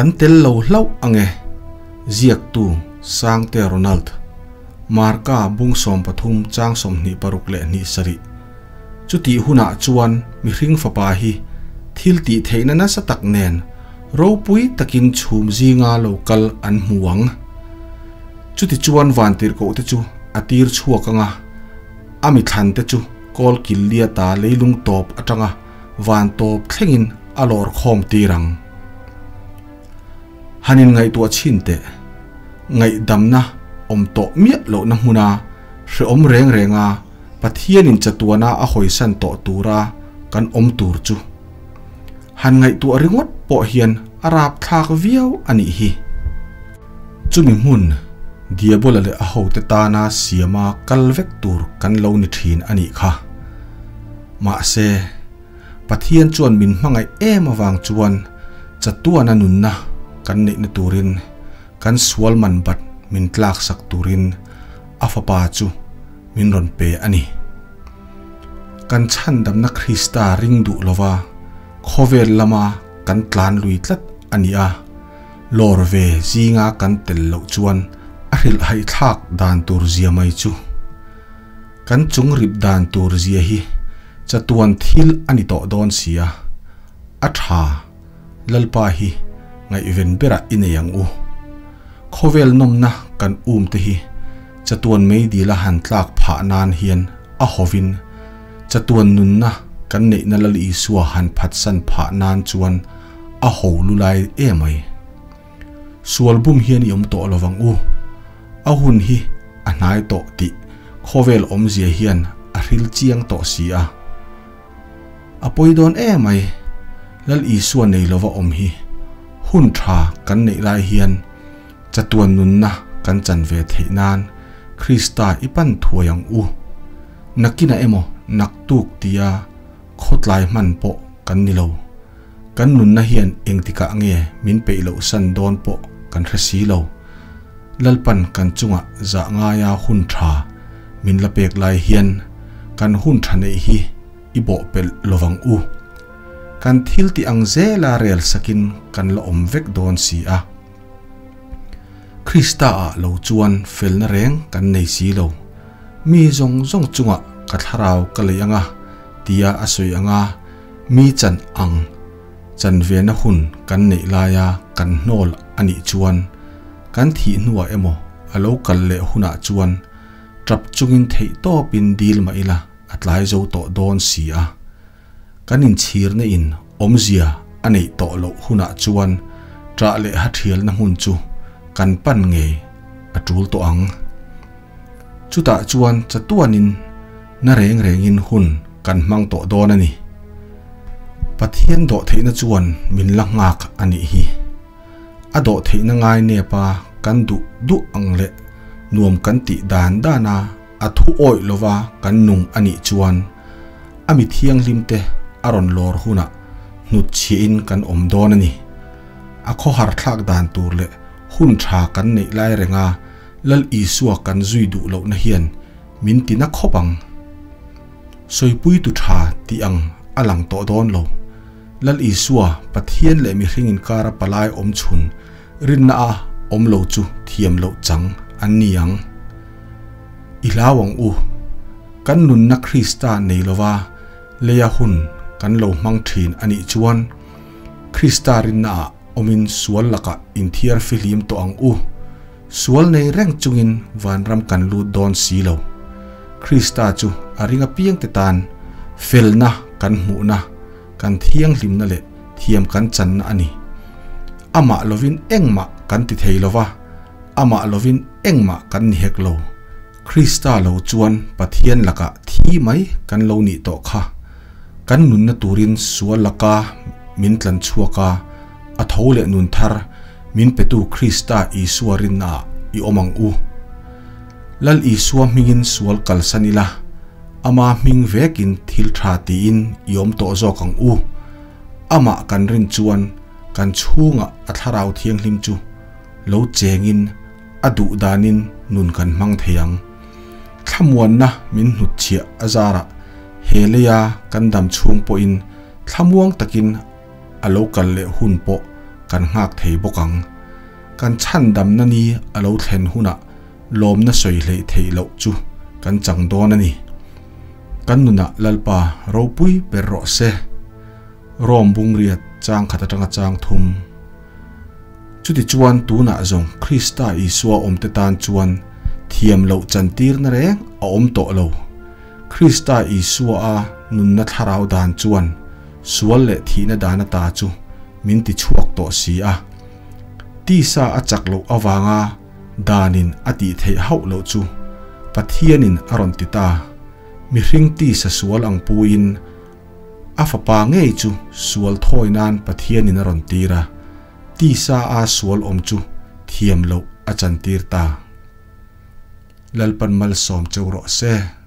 Kan tel lo hlauh ang e. Ziaktu, Sangte Ronald. Marka bung 30 chang 26 leh 27. Chutih hunah chuan mihring fapa hi thil tih theihna nasa tak nen ropui takin chhum zinga lo kal an hmu ang. Chutichuan vantirhkoh te chu a tir chhuak anga a mithlan te chu kawl kil liata leilung tawp atanga van tawp thlengin a lawr khawm tir ang. Han in ngaihtuah chhin teh. Ngaihdamna awm tawh miah lohna hmuna hrehawm reng renga Pathianin chatuana a hawisan tawh tura kan awm tur chu han ngaihtuah ringawt pawh hian a rapthlak viau a nih hi. Chumi hmun Diabola leh a hote tana siama kal vek tur kan lo ni thin a nih kha. Mahse, Pathian chuan min hmangaih em avang chuan chatuana nunna kan neihna turin kan sual man bat min tlaksak turin a Fapa chu min rawn pe a ni. Kan chhandamna Krista ring duh lova khawvel lama kan tlan lui tlat a ni a, lawr ve zinga kan tel loh chuan a hrilhhaihthlak dan tur zia mai chu. Kan chung rip dan tur zia hi chatuan thil a ni tawh dawn si a, a tha, Lalpa hi ngaihven berah i nei ang u. Khawvel nawmna kan um te hi chatuan meidila han tlak phah nan hian a hawin chatuan nunna kan neihna Lal Isua han phatsan phah nan chuan a ho lulai emai. Sual bum hian i awm tawh lovang u. A hun hi a hnai tawh tih khawvel awmzia hian a hril chiang tawh si a. A pawi dawn emai, Lal Isua nei lova awm hi hun tha kan neih lai hian chatuan nunna kan chan ve theih nan Krista i pan thuai ang u. Nakinah emaw naktuk tia khawtlai hman pawh kan ni lo. Kan nunna hian engtikah nge min peih loh san dawn pawh kan hre si lo. Lalpan kan chungah zah ngaia hun tha min la pek lai hian kan hun tha neih hi i bawhpelh lovang u. Kan thil tih ang zela rel sakin kan la awm vek dawn si a. Krista ah lo chuan felna reng kan nei si lo. Mi zawng zawng chungah ka thlarau ka lei anga tia a sawi anga mi chan ang chan vena hun kan neih laia kan hnawl a nih chuan kan thih hnuah emaw a lo kal leh hunah chuan tap chungin theih tawpin dil mah ila a tlai zo tawh dawn si a. Kan inchhirna in awmzia a neih tawh loh hunah chuan ṭah leh ha ṭhialna hmun chu kan pan ngei a ṭul tawh ang. Chutah chuan chatuanin na reng rengin hun kan hmang tawh dawn a ni. Pathian dawhtheihna chuan min la nghak a nih hi. A dawhtheihna ngai nepa kan duh duh ang leh nuam kan tih dan dana a thu awih lova kan nung a nih chuan a mi thianghlim te a rawn lawr hunah hnut chhiahin kan awm dawn a ni. A khawhar thlak dan tur leh hun tha kan neih lai renga Lal Isua kan zui duh lohna hian min ti na khawp ang. Sawipui tu tha tih ang a lang tawh dawn lo. Lal Isua, Pathian leh mihring inkara palai awm chhun rinna a awm lo chu thiam loh chang an ni ang. I hlau ang u. Kan nunna Krista nei lova leia hun kan lo hmang thin a nih chuan Krista rinna ah awmin sual lakah inthiar fihlim tawh ang u. Sual nei reng chungin vanram kan lut dawn si lo. Krista chu a ring apiangte tan felna kan hmuhna, kan thianghlimna leh thiam kan channa a ni. Amah lovin engmah kan ti thei lova, amah lovin engmah kan ni hek lo. Krista lo chuan Pathian lakah thi mai kan lo nih tawh kha. Kan nunna turin sual laka min tlan chhuak a, a tho leh nun thar min petu Krista Isua rinnaah i awm ang u. Lal Isua hmingin sual kalsan ila, ama hming vekin thil tha tiin i awm tawh zawk ang u. Amah kan rin chuan kan chhungah a thlarau thianghlim chu lo chengin a duh danin nun kan hmang thei ang. Thlamuanna min hnutchhiah a zarah he leia kan dam chhung pawhin thlamuang takin a lo kal leh hun pawh kan nghak thei bawk ang. Kan chhandamna ni a lo thlen hunah lawmna sawi hleih theih loh chu kan chang dawn a ni. Kan nunah Lalpa ropui ber rawh se. Rom bungriat chang khat atanga chang thum. Chutichuan tunah zawng Krista Isua awmte tan chuan thiam loh chantirna reng a awm tawh lo. Krista Isua a nunna thlarau dan chuan sual leh thihna dan ata chu min ti chhuak tawh si a. Tisa a chak loh avanga danin a tih theih hauh loh chu Pathianin a rawn ti ta. Mihring tisa sual ang puin a fapa ngei chu sual thawi nan Pathianin a rawn tir a, tisa a sual awm chu thiam loh a chantir ta. Lalpan malsawm cheu rawh se.